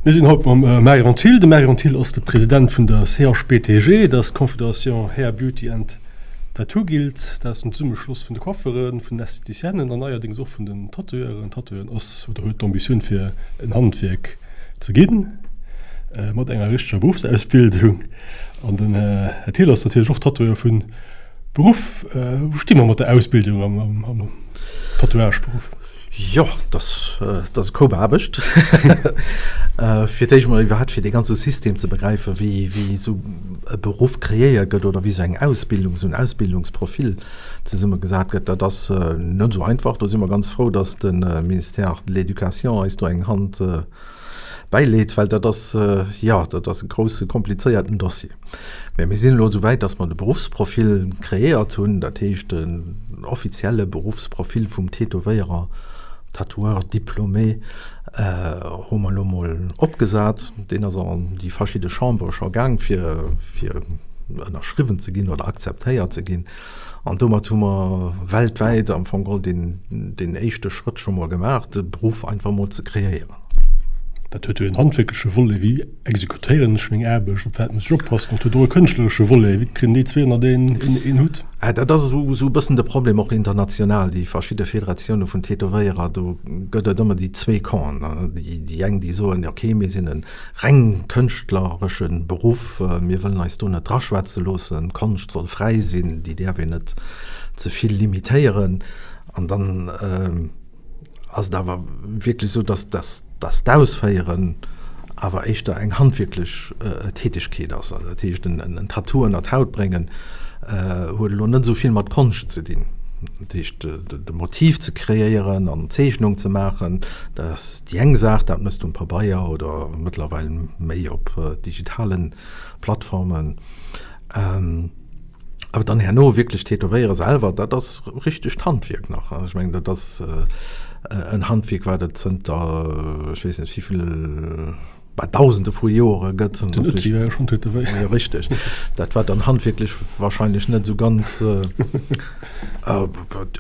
Mir sinn haut mam Marion Thill. De Marion Thill ass de President vun der CHBTG, dat ass d'Confédération Hair, Beauty and Tattoo Guild. Dat ass den Zesummeschloss vun de Coiffeuren, vun den Esthéticienen an neierdéngs och vun den Tatoueuren. Tatoueuren ass oder huet d'Ambitioun fir en Handwierk ze ginn, mat enger richteger Beruffsausbildung. An den Här Thill ass natierlech och Tatoueur vu Beruff. Wou sti mer mat der Ausbildung am Tatouage-Beruff? Jo, dass ass e Koup Aarbecht. Fir d'éischt emol iwwerhaapt fir dee ganze System ze begräifen, wéi esou e Beruff kreéiert gëtt oder wéi esou eng Ausbildung, esou en Ausbildungsprofil zesummegesat gëtt, dat ass net esou einfach. Do si mer ganz frou, dass de Ministère de l'Éducation eis do eng Hand bäileet, well dat ass, jo, dat ass e grousse komplizéierten Dossier. Mä mir sinn elo esou wäit, dass mer de Beruffsprofil kreéiert hunn, dat heescht den offizielle Beruffsprofil vum Tätowéierer, Tatoueur diplômé, hu mer elo mol opgesat. Deen ass an déi verschidde Chambere scho gaang, fir, fir ënnerschriwwen ze ginn oder akzeptéiert ze ginn. An domat hu mer weltwäit am Fong geholl deen, deen éischte Schrëtt scho mol gemaach, de Beruff einfach mol ze kreéieren. Dat huet jo en handwierkleche Volet, wéi exekutéieren ech meng Aarbecht, op wat muss ech oppassen? Dat huet och e kënschtleresche Volet, wéi kritt een déi zwee ënnert een, een Hutt? Dat ass esou, esou e bëssen de Problem och international, déi verschidde Federatioune vun Tätowéierer, do gëtt et ëmmer déi zwee Campen, déi, déi eng, déi soen, ok, mir sinn en reng kënschtleresche Beruff, mir wëllen eis do net draschwätze loossen, d'Konscht soll fräi sinn, déi däerf een net ze vill limitéieren. An dann ass et awer wierklech esou, datt datt d'Ausféieren awer éischter eng handwierklech Tätegkeet ass. Also dat heescht, en Tattoo ënner d'Haut bréngen huet elo net esou vill mat Konscht ze dinn. Dat heescht, de Motiv ze kreéieren an d'Zeechnung ze maachen, dat ass Déi eng Saach, dat mëss du um Pabeier oder mëttlerweil méi op digitalen Plattformen. Awer dann herno wierklech tätowéiere selwer, dat ass richtegt Handwierk nach. Ech mengen, dat ass en Handwierk, wat et zënter ech weess net wéivill, bal Dausende vu Joere gëtt. Den Ötzi war jo schonn tätowéiert. Jo, richteg. Dat war dann handwierklech wahrscheinlech net esou ganz.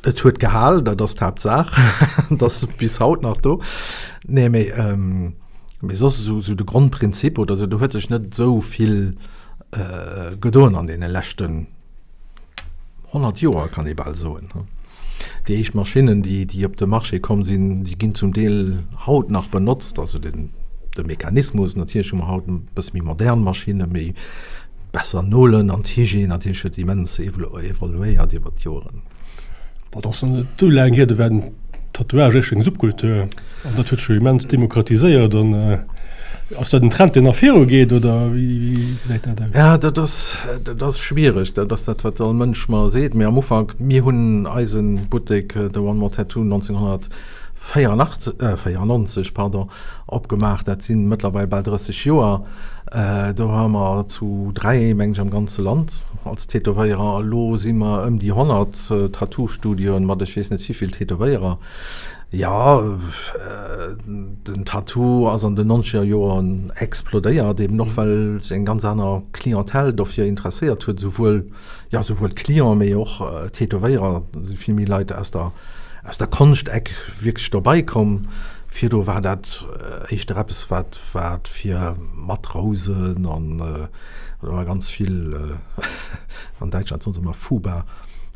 Et huet gehal, dat ass d'Haaptsaach. Dat ass bis haut nach do. Nee, mee, mee soss esou, esou de Grondprinzip oder esou, do huet sech net esou vill gedoen an deene leschten 100 Joer, kann ee bal soen. Déi éischt Maschinnen, déi, déi op de Marché komm sinn, déi ginn zum Deel haut nach benotzt. Also den, de Mechanismus, natierlech hu mer haut e bësse méi modern Maschinnen, méi Besser Nolen an d'Hygiène natierlech huet immens evoluéiert iwwer d'Joren. Bon, dat ass nach net esou laang hier, do war den Tatouage éischter eng Subkultur an dat huet sech jo immens demokratiséiert. An ass dat en Trend, deen nach viru geet oder wéi gesäit dat aus? Ja, dat ass, dat ass schwiereg. Dat ass dat, wat all Mënsch mer seet. Mee am Ufank, mir hunn eise Buttek, de One More Tattoo, 1984, 94, pardon, Opgemaach, dat si mëttlerweil bal 30 Joer. Do ware mer zu 3, meng ech, am ganze Land als Tätowéierer. Elo si mer ëm déi 100 Tattoo-Studioen mat ech weess net wéivill Tätowéierer. Jo, den Tattoo ass an den nonzeger Joren explodéiert, eben och well sech eng ganz aner Clientèle dofir interesséiert huet, esouwuel jo souwuel d'Clienten, mee och d'Tätowéierer, si vill méi Leit aus der aus der Konschteck wierklech dobei komm. Virdu war dat éischter eppes wat wat fir Matrousen an do war ganz vill an Däitschland soen se ëmmer Fuba,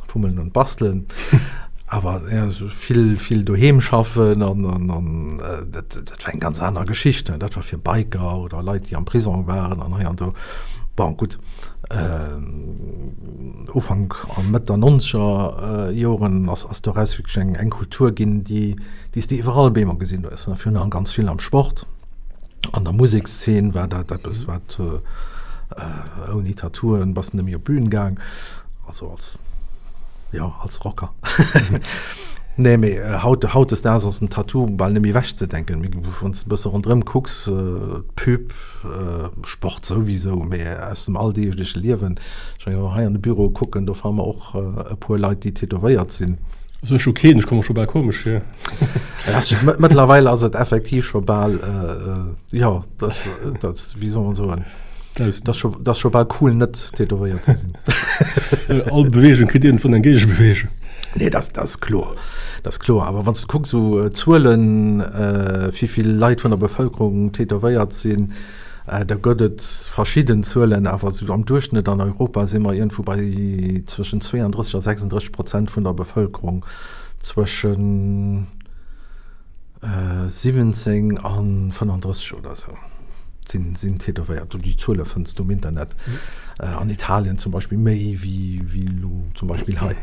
Fummeln und Basteln, awer ja esou vill vill doheem schaffen an an an dat dat war eng ganz aner Geschicht, dat war fir Biker oder Leit déi am Prisong waren an hei an do. Bon gutt. Ufank a Mëtt der nonzeger Joren ass ass doraus wierklech eng eng Kultur ginn, déi déi s de iwwerall op eemol gesinn hues. Virun allem ganz vill am Sport, an der Musekszeen war dat eppes wat ouni Tattooen bass de net méi op d'Bün gaang, also als jo als Rocker. Nee mee haut hautdesdaags ass den Tattoo bal net méi ewechzedenken. Wann s de e bësse ronderëm kucks, d'Pub, Sport souwisou, mee aus dem alldeegleche Liewen. Ech mengen, wa mer hei an de Büro kucken, do fanne mer och e puer Leit, déi tätowéiert sinn. Also ech hu keen, ech komme mer scho bal komesch vir. Mëttlerweil ass et effektiv scho bal, jo, dat, dat, wéi soll man soen, dat ass scho, dat ass scho bal cool, net tätowéiert ze sinn. All Beweegung kritt iergendwann eng Géigebeweegung. Nee, dat ass kloer. Dat ass kloer. Awer wann s de kucks, esou Zuelen, wéi vill Leit vun der Bevëlkerung tätowéiert sinn, da gëtt et verschidden Zuelen, awer esou am Duerchschnëtt an Europa si mer iergendwou bei zwëschen 32 a 36 Prozent vun der Bevëlkerung zwëschen 17 a 35 oder esou sinn, sinn tätowéiert. Déi Zuele fënns du um Internet. An Italien zum Beispill méi wéi, wéi elo zum Beispill hei.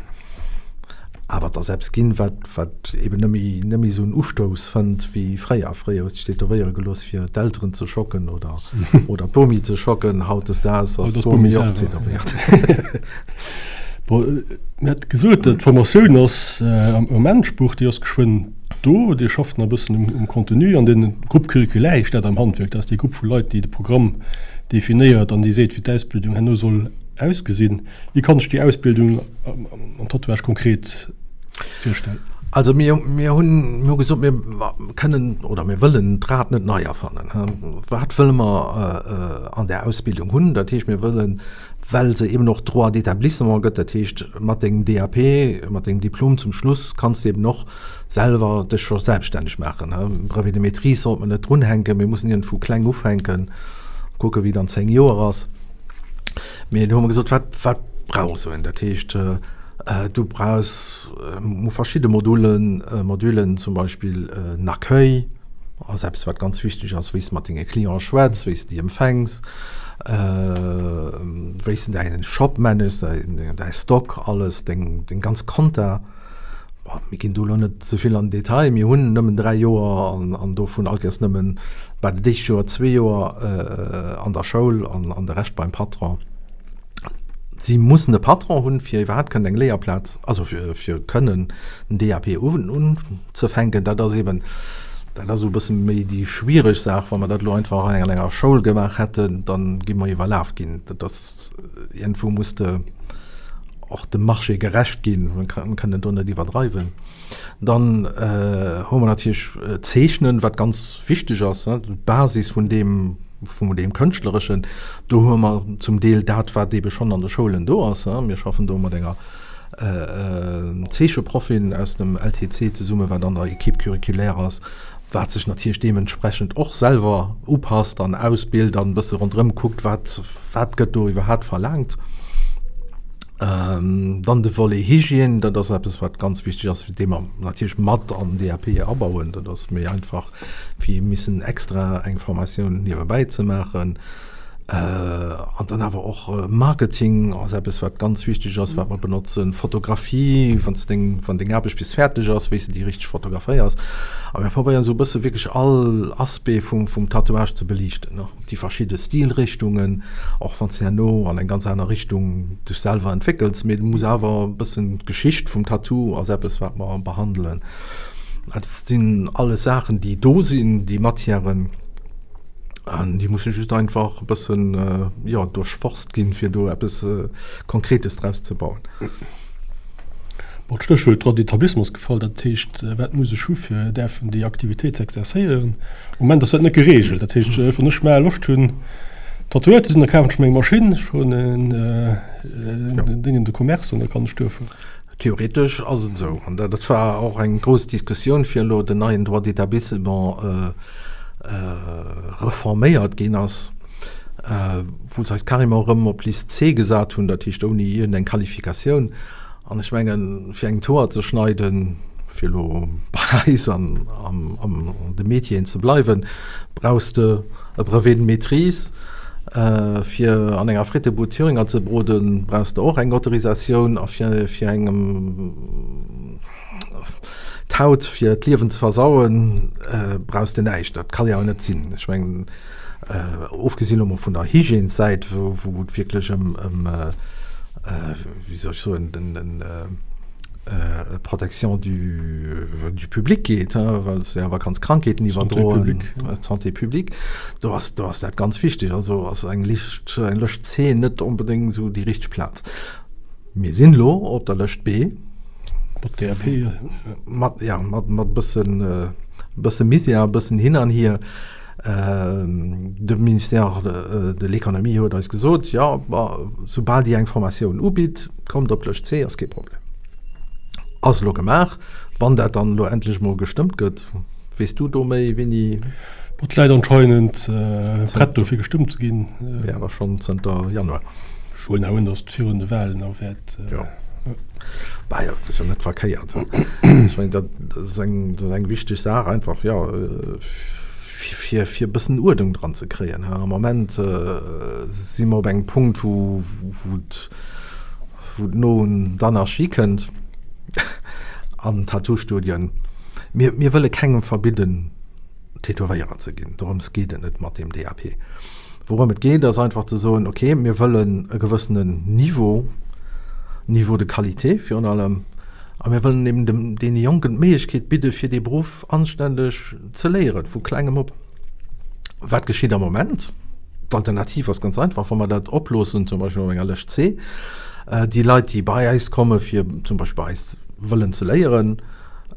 Awer et ass eppes ginn, wat, wat eben net méi, net méi esou en Ustouss fënnt wéi fréier. Fréier hues de dech tätowéiere gelooss, fir d'Elteren ze schocken oder, oder d'Bomi ze schocken. Hautdesdaags ass d'Bomi och tätowéiert. Bon, mir hat gesot, d'Formatioun ass am Endspurt, déi ass geschwënn do. Dir schafft nach e bëssen um Contenu an den Groupe curriculaire heescht dat am Handwierk. Dat ass déi Grupp vu Leit, déi de Programm definéiert an déi seet, wéi d'Ausbildung herno soll ausgesinn. Wéi kann ech déi Ausbildung am Tatouage konkret virstellen? Also mir, mir hunn, mir hu gesot, mir kënnen oder mir wëllen d'Rad net nei erfannen. Wat wëlle mer an där Ausbildung hunn? Dat heescht, mir wëllen, well se eben och Droit d'établissement gëtt, dat heescht mat dengem DAP, mat dengem Diplom zum Schluss kanns de eben och selwer dech scho selbststänneg maachen. Brevet de maîtrise sollt mer net drunhänken, mir mussen iergendwou kleng ufänken, kucke wéi et an 10 Joer ass. Mee do hu mer gesot, wat, wat brauch esou een? Dat heescht, du brauchs verschidde Modulen, Modulen, zum Beispill en Accueil ass eppes, wat ganz wichteg ass, wéi s de mat denge Cliente schwätz, wéi s de déi empfänks, wéi s de däin Shop manages, däi Stock, alles, deng, deng ganz Compta. Bon, mir ginn do elo net ze vill an den Detail. Mir hunn nëmmen 3 Joer an, an dovun all Kéiers nëmmen bei dat éischt Joer zwee Joer an der Schoul an, an de Rescht beim Patron. Si mussen e Patron hunn, fir iwwerhaapt kënnen eng Léierplaz, also fir, fir kënnen den DAP unzefänken. Dat ass eeben, dat ass esou e bësse méi déi schwiereg Saach. Wa mer dat elo einfach an enger Schoul gemaach hätten, dann gi mer iwwerlaf ginn. Dat ass, iergendwou muss de och dem Marché gerecht ginn, mir kënnen do net iwwerdreiwen. Dann hu mer natierlech d'Zeechnen, wat ganz wichteg ass, d'Basis vun deem, vun deem Kënschtlereschen. Do hu mer zum Deel dat, wat eebe schonn an de Schoulen do ass. Mir schaffen do mat enger Zeecheproffin aus dem LTC zesummen, wat an der Équipe curriculaire ass, wat sech natierlech deementsprechend och selwer upasst an ausbilt an e bësse ronderëm kuckt, wat, wat gëtt do iwwerhaapt verlaangt. Dann de Volet Hygiène, dat ass eppes, wat ganz wichteg ass, dee mer natierlech mat an den DAP abauen. Dat ass méi einfach, wéi missen extra eng Formatioun niewebäi ze maachen. An dann awer och Marketing ass eppes, wat ganz wichteg ass, wat mer benotzen. Fotografie, wann s deng, wann deng Aarbecht bis fäerdeg ass, wéi s de déi richteg fotograféiers. A mir probéieren esou e bësse wierklech all Aspect vum, vum Tatouage ze beliichten, och déi verschidde Stilrichtungen, och wann s de herno an eng ganz aner Richtung dech selwer entwéckels. Mee du muss awer e bëssen d'Geschicht vum Tattoo ass eppes, wat mer behandelen. Dat sinn alles Saachen, déi do sinn, déi Matièren. An déi musse just einfach e bëssen, jo, duerchforst ginn, fir do eppes Konkretes draus ze bauen. Bon, d'Stéchwuert Droit d'établissement ass gefall. Dat heescht, wat muss ech hu fir däerfen déi Aktivitéit ze exerzéieren? Am Moment ass dat net geregelt. Dat heescht, wann ech mar Loscht hunn, Tatoueur ze sinn, da kafen ech mir eng Maschinn, ech froen en Déngen de Commerce an da kann ech duerfueren. Theoretesch ass et esou. An dat war och eng grouss Diskussioun, fir elo den neien Droit d'établissement reforméiert ginn ass, wou se eis carrément erëm op Liste C gesat hunn, dat heescht ouni iergendeng Qualifikatioun. An ech mengen, fir eng Tour ze schneiden, fir elo bei eis an de Métieren ze bleiwen, brauchs de e Brevet de maîtrise. Fir an enger Frittebud Thüringer ze broden, brauchs de och eng Autorisatioun. A fir engem d'Haut fir d'Liewen ze versauen, brauchs de näischt. Dat ka jo awer net sinn. Ech mengen, ofgesinn elo mol vun der Hygiènessäit, wou et wierklech ëm, wéi soll ech soen, den, Protection du, du public geet, well s de awer kanns Krankheeten iwwerdroen, d'Santé publique, do ass, do ass dat ganz wichteg. Also ass eng Lëscht, eng Lëscht C net onbedéngt esou déi richteg Plaz. Mir sinn elo op der Lëscht B. Mat DAP. Mat, ja, mat, mat bëssen, bësse Misär, e bëssen hin an hier. De Ministère de l'Économie huet eis gesot, jo, soubal Dir eng Formatioun ubitt, kommt op d'Lëscht C, ass kee Problem. Ass elo gemaach. Wann dat dann elo endlech mol gestëmmt gëtt, weess du do méi, Winnie? Bon, et läit anscheinend prett dofir gestëmmt ze ginn. Jo, awer schonn zënter Januar. Ech huelen awer un, datt et virun de Wahlen nach wäert. Jo. Bah jo, dat ass jo net verkéiert. Ech mengen, dat ass eng, dat ass eng wichteg Saach einfach, jo, fir, fir e bëssen Uerdnung dran ze kréien. Am Moment si mer op engem Punkt, wou, wou et, wou et no un d'Anarchie kënnt an Tattoo-Studioen. Mir, mir wëlle kengem verbidden, Tätowéierer ze ginn. Dorëms geet et net mat deem DAP. Wourëm et geet, ass einfach ze soen, okay, mir wëllen e gewëssenen Niveau, Niveau de qualité virun allem, a mir wëllen eben dem, deene Jonken d'Méiglechkeet bidde fir dee Beruff anständeg ze léieren, vu klengem op. Wat geschitt am Moment? D'Alternativ ass ganz einfach, wa mer dat oploossen, zum Beispill op enger Lëscht C, déi Leit, déi bei eis komme fir zum Beispill bei eis wëllen ze léieren,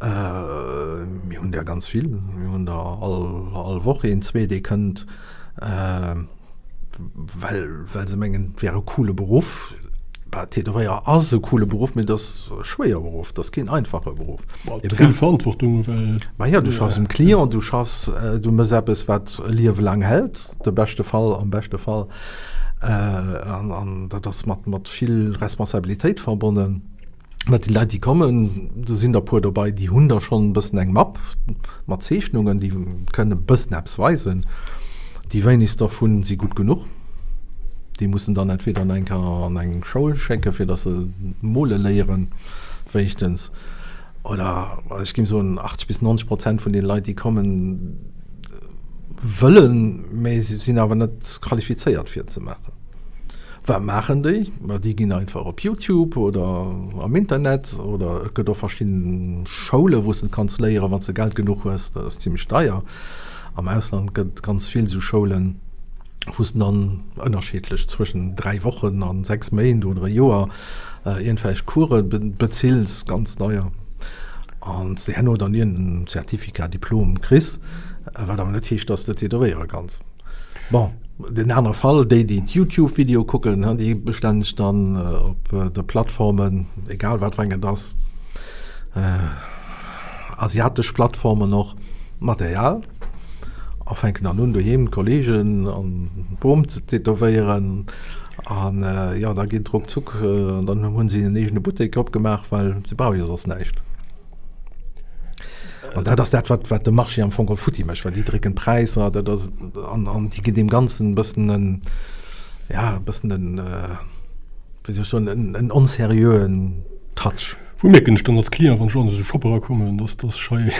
mir hunn der ganz vill, mir hunn der all, all Woch een, zwee, dee kënnt, well, well se mengen, et wär e coole Beruff. Bah, Tätowéier ass e coole Beruff, mee et ass e schwéiere Beruff, et ass keen einfache Beruff. Mat vill Verantwortung, well. Ma jo, du schaffs um Client, du schaffs, du méchs eppes, wat e Liewe laang hält, de beschte Fall, am beschte Fall. An, an dat ass mat, mat vill Responsabilitéit verbonnen. Mä déi Leit, déi kommen, do sinn der e puer dobei, déi hunn da schonn e bëssen eng Mapp mat Zeechnungen, déi kënnen e bëssen eppes weisen. Déi wéinegst dervun si gutt genuch. Déi mussen dann entweder nach eng Kéier an eng Schoul schécken, fir datt se mole léieren, wéinstens. Oder ech géing soen, 80 bis 90 Prozent vun deene Leit, déi kommen, wëllen, mä si sinn awer net qualifizéiert fir et ze maachen. Wat maachen déi? Ma déi ginn einfach op Youtube oder am Internet oder et gëtt och verschidden Schoule wou s de kanns léieren, wann s de Geld genuch hues. Dat ass zimmlech deier. Am Ausland gëtt et ganz vill esou Schoulen, wou s de dann ënnerschiddlech zwëschen 3 Wochen an 6 Méint oder e Joer iergendwelch Course bezills, ganz deier, an s de herno dann iergenden Zertifikat, Diplom kriss, wat awer net heescht, dass de tätowéiere kanns. Bon, den anere Fall, déi déi d'Youtube-Video kucken, déi bestellen sech dann op de Plattformen, egal wat fir eng et ass, asiatesch Plattformen och, Material a fänken dann un doheem d'Kollegen an d'Bom ze tätowéieren an jo, da geet et ruckzuck an dann hu si en eegene Buttek opgemaach, well se brauche jo soss näischt. An dat ass dat, wat, wat de Marché am Fong geholl futti mécht, well déi drécken d'Präisser, dat ass, an, an déi ginn deem Ganzen e bëssen en, ja, e bëssen en, wéi soll ech soen, en, en onseriöen Touch. Wou mierken ech dann als Client, wann ech an esou Shop erakommen, dass, dass ech hei,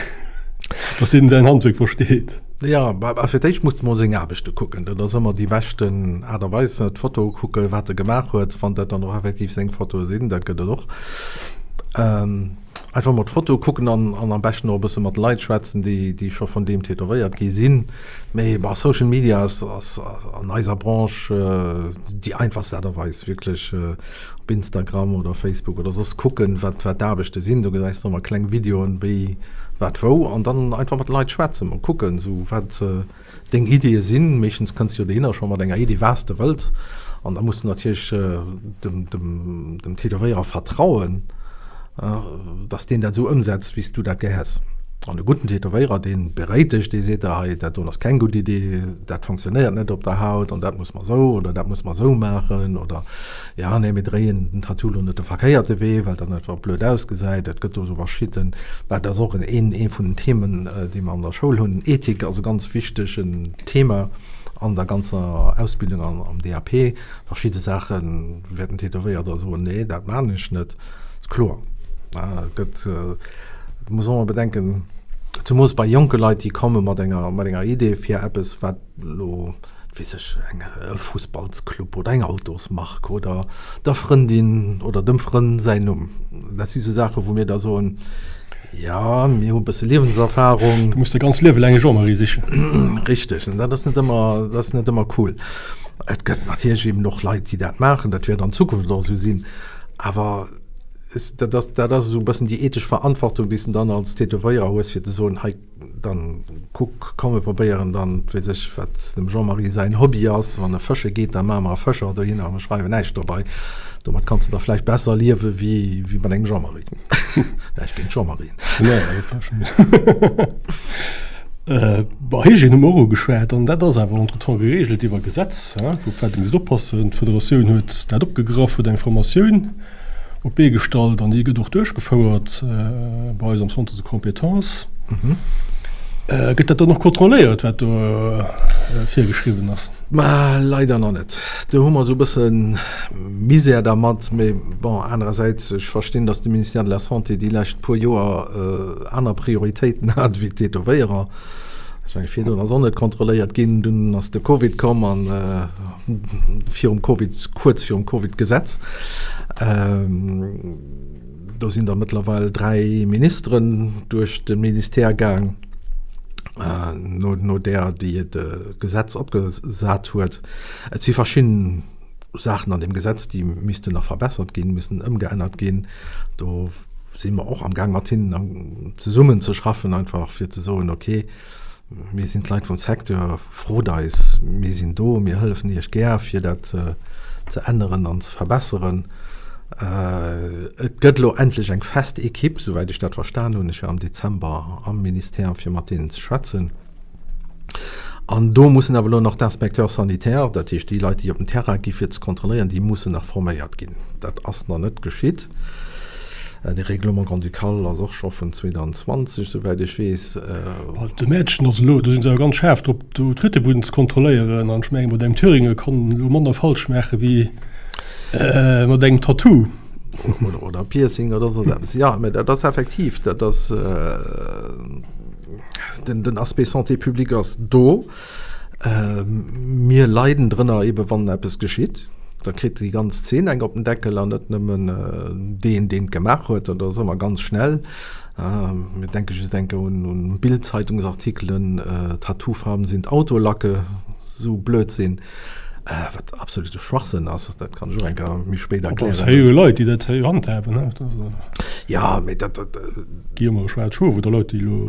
dass deen säin Handwierk versteet? Jo, bah, fir d'éischt muss de mol seng Aarbechte kucken, dat ass ëmmer déi beschten Aart a Weis, d'Fotoe kucken, wat e gemaach huet, wann dat dann och effektiv seng Fotoe sinn, dat gëtt et och. Einfach mol d'Fotoe kucken an an am beschten och e bësse mat Leit schwätzen, déi déi scho vun deem tätowéiert gi sinn. Mee bon, Social Media ass ass an eiser Branche déi einfachst Aart a Weis wierklech op Instagram oder Facebook oder soss kucken, wat wat d'Aarbechte sinn. Do gesäis de ëmmer kleng Videoen, wéi wat wou an dann einfach mat Leit schwätzen, mol kucken, esou wat deng Ideeë sinn. Meeschtens kënns du jo dohinner scho mat enger Idee, wat s de wëlls. An da muss du natierlech dem, dem, dem Tätowéierer vertrauen, dass deen dat esou ëmsetzt, wéi s du dat gär häss. An e gudden Tätowéierer, dee beréit dech, dee seet der, hei, dat doen ass keng gutt Idee, dat funktionéiert net op der Haut an dat muss mer esou oder dat muss mer esou maachen oder Ja, nee, mir dréien den Tattoo lo net de verkéierte Wee, well dat einfach blöd ausgesäit. Et gëtt do esou verschidden, mä dat ass och een, ee vun den Themen, déi mer an der Schoul hunn. Ethik ass e ganz wichtegen Thema an der ganzer Ausbildung an am DAP. Verschidde Saache wäerten Tätowéier da soen, nee, dat maan ech net. Ass kloer. Et gëtt, et muss och ëmmer bedenken, zemoos bei jonke Leit, déi komme mat enger, mat enger Idee fir eppes, wat elo, weess ech, eng e Fussballsclub oder eng Autosmark oder der Frëndin oder dem Frënn säin Numm. Dat si sou Saache wou mir da soen, jo, mir hu e bësse Liewenserfarung. Du muss der ganz Liewe laang e Jean-Marie sichen. Richteg, an dat ass net ëmmer, dat ass net ëmmer cool. Et gëtt natierlech eben och Leit, déi dat maachen, dat wäert an Zukunft och esou sinn, awer. Dat ass, dat ass esou e bëssen déi ethesch Verantwortung, déi s de dann als Tätowéierer hues, fir ze soen, hei, dann kuck, komm mir probéieren dann, wat weess ech, wat dem Jean-Marie säin Hobby ass, wann e fësche geet, da maache mer e Fëscher dohinner a mir schreiwen näischt dobei. Domat kanns de da vläicht besser liewe wéi, wéi mat engem Jean-Marie. Näischt géint Jean-Marien. Nee, dat war schon. Bei Hygiène hu mer och ugeschwat an dat ass awer entretemps geregelt iwwer Gesetz, wou wat ee misst oppassen. D'Federatioun huet dat opgegraff, huet eng Formatioun op d'Bee gestallt an déi gëtt och duerchgefouert bei eis am Centre de compétences. Gëtt dat dann och kontrolléiert, wat do virgeschriwwen ass? Ma leider nach net. Do hu mer esou e bësse Misär dermat. Mee bon, anerersäits, ech verstinn, datt de Ministère de la Santé déi lescht puer Joer aner Prioritéiten hat wéi d'Tätowéierer. Ech menge virdrun ass och net kontrolléiert ginn, dunn ass de Covid komm an virum Covid, kuerz virum Covid d'Gesetz. Do sinn der mëttlerweil 3 Ministeren duerch de Ministère gaang, no no där déi d'Gesetz opgesat huet. Et si verschidden Saachen an deem Gesetz, déi missten nach verbessert ginn, missten ëmgeännert ginn. Do si mer och am Gaang mat hinnen zesummen ze schaffen, einfach fir ze soen, okay, mir sinn d'Leit vum Secteur, frot eis, mir sinn do, mir hëllefen Iech gär fir dat ze änneren an ze verbesseren. Et gëtt elo endlech eng fest Ekipp, souwäit ech dat verstan hunn. Ech war am Dezember am Ministère fir mat deenen ze schwätzen. An do mussen awer elo nach d'Inspecteurs sanitaires, dat heescht déi Leit, déi op den Terrain gi fir ze kontrolléieren, déi mussen nach forméiert ginn. Dat ass nach net geschitt. De Règlement grand-ducal ass och scho vun 2020, souwäit ech weess. De Mäertchen ass elo, do si se awer ganz schaarf drop, do d'Rittebuden ze kontrolléieren. An ech mengen, mat engem Thüringer kann een elo manner falsch maache wéi mat engem Tattoo. Oder Piercing oder soss eppes. Jo, mä dat ass effektiv, dat ass. Den, den Aspect Santé publique ass do. Mir leiden drënner ebe wann eppes geschitt. Da kritt déi ganz Zeen eng op den Deckel an net nëmmen deen, deen et gemaach huet. Dat ass ëmmer ganz schnell. Mir denke just enke un, un Bild-Zeitungsartikelen, Tattoo-Farben sind Autolacke, sou Blödsinn. Wat absolute Schwachsënn ass, dat kann ech och eng Kéier méi spéit erklären. Et si jo Leit, déi dat hei handhaben. Ja, mee dat, dat. Gi ëmmer e schwaarzt Schof oder Leit, déi elo.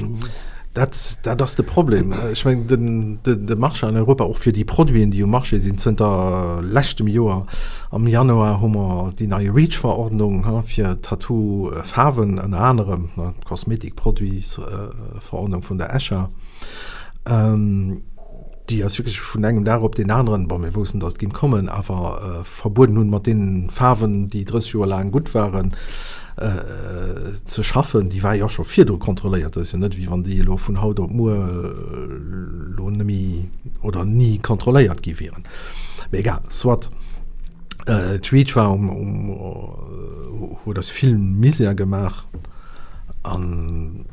Dat, dat ass de Problem. Ech mengen, den, den, de Marché an Europa, och fir déi Produiten, déi um Marché sinn, zënter leschtem Joer, am Januar hu mer déi nei REACH-Verordnung, fir Tattoo-Faarwen ënner anerem, d'Kosmetikproduitsverordnung vun der ECHA. Déi eis wierklech vun engem Dag op deen aneren, bon, mir woussten, datt et géing kommen, awer verbueden hunn, mat deene Faarwen, déi 30 Joer laang gutt waren, ze schaffen. Déi war jo och scho virdru kontrolléiert. Dat ass jo net, wéi wann déi elo vun haut op muer elo net méi oder ni kontrolléiert gi wieren. Mee egal, soit. D'Reach war um, um, huet eis vill Misär gemaach an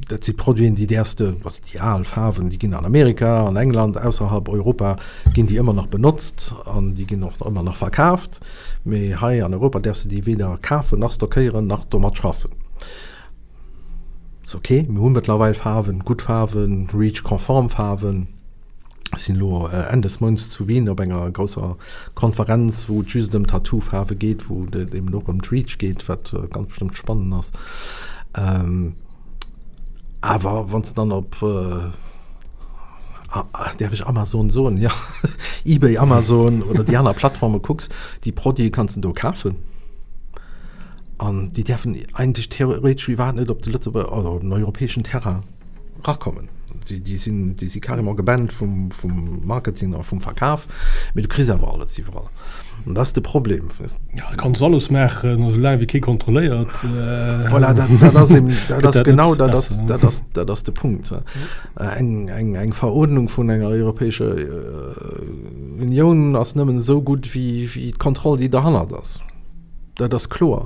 dat si Produiten, déi däerfs de, also déi al Faarwen, déi ginn an Amerika, an England, ausserhalb Europa ginn déi ëmmer nach benotzt an déi ginn och ëmmer nach verkaaft. Mee hei an Europa däerfs de déi weder kafen nach stockéieren nach domat schaffen. Ass ok, mir hu mëttlerweil Faarwen, gutt Faarwen, REACH-konform Faarwen. Ech sinn elo Enn des Mounts zu Wien op enger grousser Konferenz, wou et just ëm Tattoo-Faarwe geet, wou et eben och ëm d'Reach geet, wat ganz bestëmmt spannend ass. Awer wann s de dann op, däerf ech Amazon soen? Jo, eBay, Amazon oder déi aner Plattforme kucks, déi Produite kanns de do kafen an déi däerfen eigentlech theoretesch iwwerhaapt net op de Lëtzebuerger oder op den europäeschen Terrain. Rakommen. Déi sinn, déi si carrément gebannt vum, vum Marketing a vum Verkaf, mee du kriss awer alles iwwerall. An dat ass de Problem. Ja, du kanns alles maachen, esou laang wéi kee kontrolléiert. Voilà, dat, dat ass eben, dat ass genau dat ass, dat ass, dat ass de Punkt. Eng, eng, eng Verordnung vun enger Europäescher Unioun ass nëmmen esou gutt wéi, wéi d'Kontroll, déi derhannert ass. Dat ass kloer.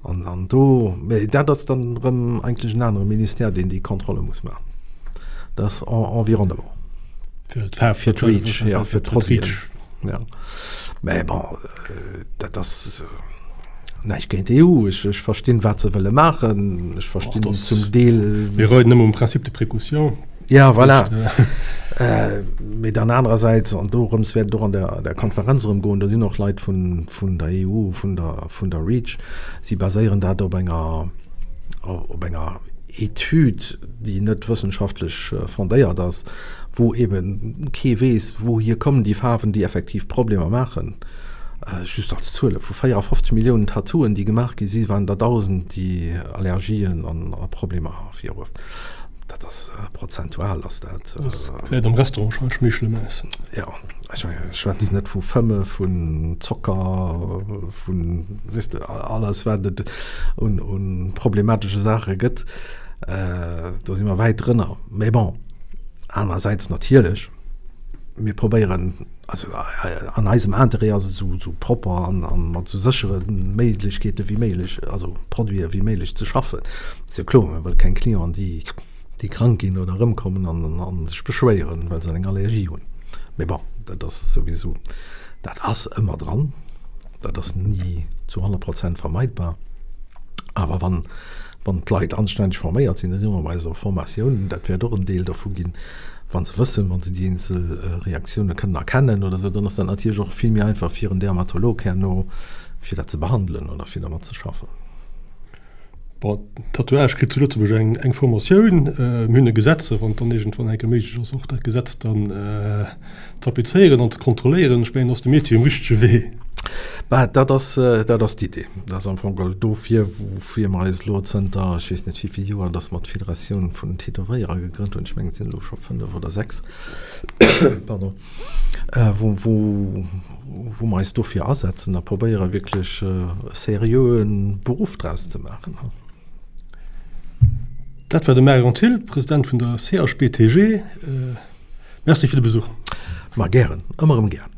An, an do, mä dat ass dann erëm eigentlech en anere Ministère, deen déi Kontrolle muss maachen. Dat ass Environnement. Fir d'Faarf. Fir d'Reach, ja, fir d'Produiten. Ja. Mä bon, dat ass näischt géint d'EU. Ech, ech verstinn, wat se wëlle maachen. Ech verstinn zum Deel. Mir reiden ëmmer um Principe de précaution. Ja, voilà. Mee dann anerersäits, an dorëms wäert et och an der, der Konferenz erëm goen, do sinn och Leit vun, vun der EU, vun der, vun der REACH, si baséieren dat op enger, op enger Etüd, déi net wëssenschaftlech fondéiert ass, wou eebe kee weess, wouhier kommen déi Faarwen, déi effektiv Problemer maachen. Just als Zuele, vu 54 Milliounen Tattooen, déi gemaach gi si, waren der 1.000, déi Allergien a Problemer ervirruffen. Dat ass prozentual ass dat. Dat gesäit am Restaurant warscheinlech méi schlëmm aus. Jo, ech mengen, ech schwätzen net vu Fëmme, vun Zocker, vun, weess de, alles wat et un, un problematesche Saache gëtt. Do si mer wäit drënner. Mee bon, anerersäits natierlech, mir probéieren, also an eisem Interêt ass et esou, esou propper an, an mat esou séchere Méiglechkeete wéi méiglech, also Produite wéi méiglech ze schaffen. Ass jo kloer, mir wëlle keng Clienten, déi, déi krank ginn oder erëmkommen an, an sech beschwéieren, well se eng Allergie hunn. Mee bon, dat ass souwisou, dat ass ëmmer dran, dat ass ni zu 100 Prozent vermeidbar. Awer wann, wann d'Leit anstänneg forméiert sinn, da si mer bei eiser Formatioun, dat wäert och en Deel dovu ginn, wa se wëssen, wa se déi eenzel Reaktioune kënnen erkennen oder esou, dann ass dat natierlech och vill méi einfach fir en Dermatolog herno, fir dat ze behandelen oder fir dermat ze schaffen. Bon, Tatouage kritt zu Lëtzebuerg eng, eng Formatioun. Mir hunn e Gesetz, a wann et dann iergendwann eng Kéier méiglech ass, och dat Gesetz dann ze applizéieren an ze kontrolléieren, ech mengen, ass de Métier um richtege Wee. Bah, dat ass, dat ass d'Idee. Dat ass am Fong geholl dofir, woufir mer eis elo zënter ech weess net wéi vill Joer, dass mer d'Federatioun vun den Tätowéierer gegrënnt hunn, ech mengen et sinn elo scho 5 oder 6, pardon, wou, wou, wou mer eis dofir asetzen a probéiere wierklech e seriöe Beruff draus ze maachen. Dat war de Marion Thill, President vun der CHBTG. Merci fir de Besuch. Ma gären, ëmmer erëm gär.